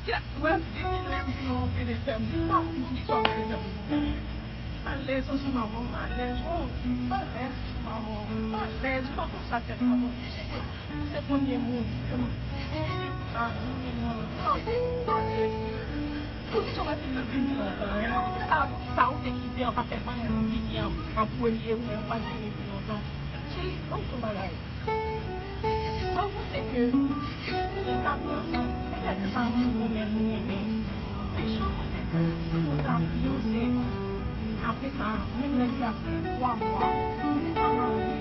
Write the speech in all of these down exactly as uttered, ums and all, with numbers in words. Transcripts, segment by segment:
Wè, depi lendi an, ou vin fè m pa konn ki sa w vle fè m. Alèz ansanm avè w, m alèz. Oh, m alèz ansanm avè w, m alèz. Ou pa konn sa tèt mwen. Se premye moun. Sa, poukisa w pa te vin lontan, hein? Sa, sa ou te kite an pa fè anyen pou kite an, an premye, ou menm pa te vin lontan. Cheri, ban m yon bagay. Mwen panse ke si n ta pran ansanm, petèt sa yon moun menm ou renmen. Men jan mwen te fè, si nou ta fiyanse, apre sa, menm lè li ap fè twa mwa, nou pa marye.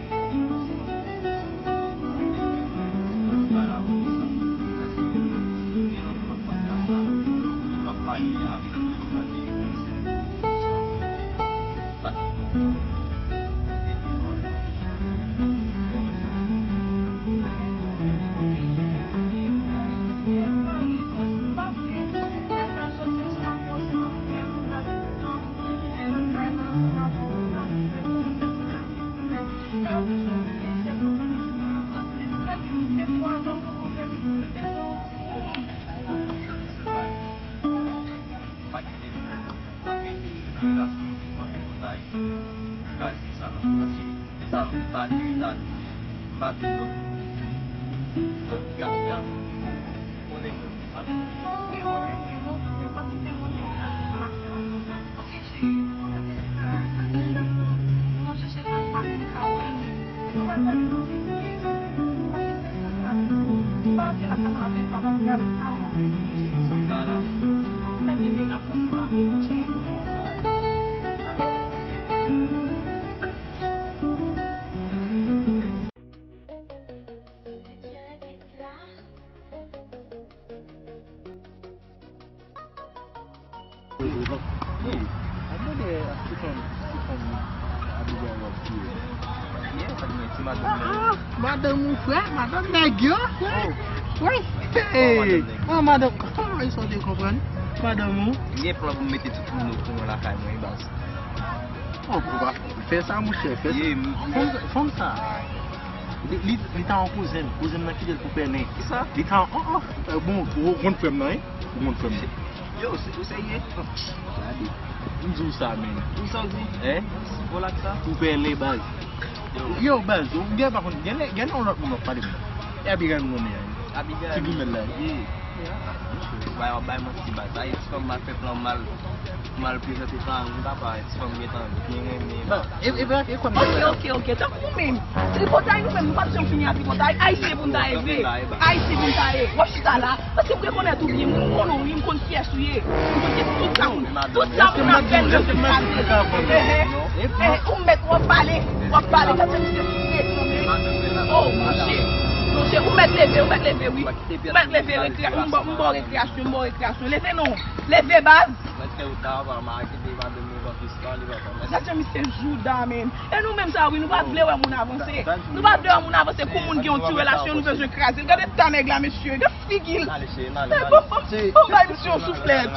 Wi. Mwen mande ti fanm, ti fanm Abigail w ap di. Yes, ak mwen, ti madanm nan. Ah, madanm ou, frè, madanm nèg yo. Oh. Wi. Hey. Oh, madanm nèg. Oh, e sa w te konprann? Madanm ou. M gen plan pou m mete tout moun okouran lakay mwen, wi, baz. Oh, papa, fè sa, monchè, fè sa. Yeah, m- Fanm, fanm sa. Li, li, li ta yon kouzen m. Kouzen m nan kite l pou pèlen. Kisa? Li ta yon, oh, oh. Euh, bon, ou konn frè m nan, wi? Ou konn frè m nan. Yo, se, ou serye? Gade. M di w sa, men. Ou sa w di? Hein? Volak sa? Pou pèlen, baz. Yo. Yo, baz, ou gen pa konn, gen, gen yon lòt moun w ap pale m nan. E Abigail m konnen an. Abigail. Ti grimèl la. Yeah. Bay, w ap bay manti, baz. Sa e ti fanm mal fè plan mal. Mal prezante fanmi, papa, ti fanm gentan byen renmen. Bon, e, e, e, e kòm Ok, ok, ok. Tankou nou menm. Tripotay nou menm, nou pa t janm fini a tripotay. Ayisyen pou n ta ye vre. Ayisyen pou n ta ye. W ap chita la. Paske m rekonèt ou byen, m konnen w, wi, m konn kiyès ou ye. M konn kiyès tout sa moun. Tout sa moun ap fè l, yo se kraze. Eh, eh, eh, ou mèt, w ap pale. W ap pale. Gade misye sou nèg, non, men. Oh, monchè. Monchè, ou mèt leve, ou mèt leve, wi. Ou mèt leve, rekre-, m ba w, m ba w rekreyasyon, m ba w rekreyasyon. Leve non. Leve, baz. Mwen te fè wout la, papa, m a kite madanm mwen pran pis la, li pa fè mès. Gade jan misye jouda, men. E nou menm sa, wi, nou pa t vle wè moun avanse. Nou pa t vle wè moun avanse, kou moun gen yon ti relasyon, nou bezwen kraze l. Gade ta nèg la, mesye, gade figi l. Bon, bon, bon, bay misye yon souflèt.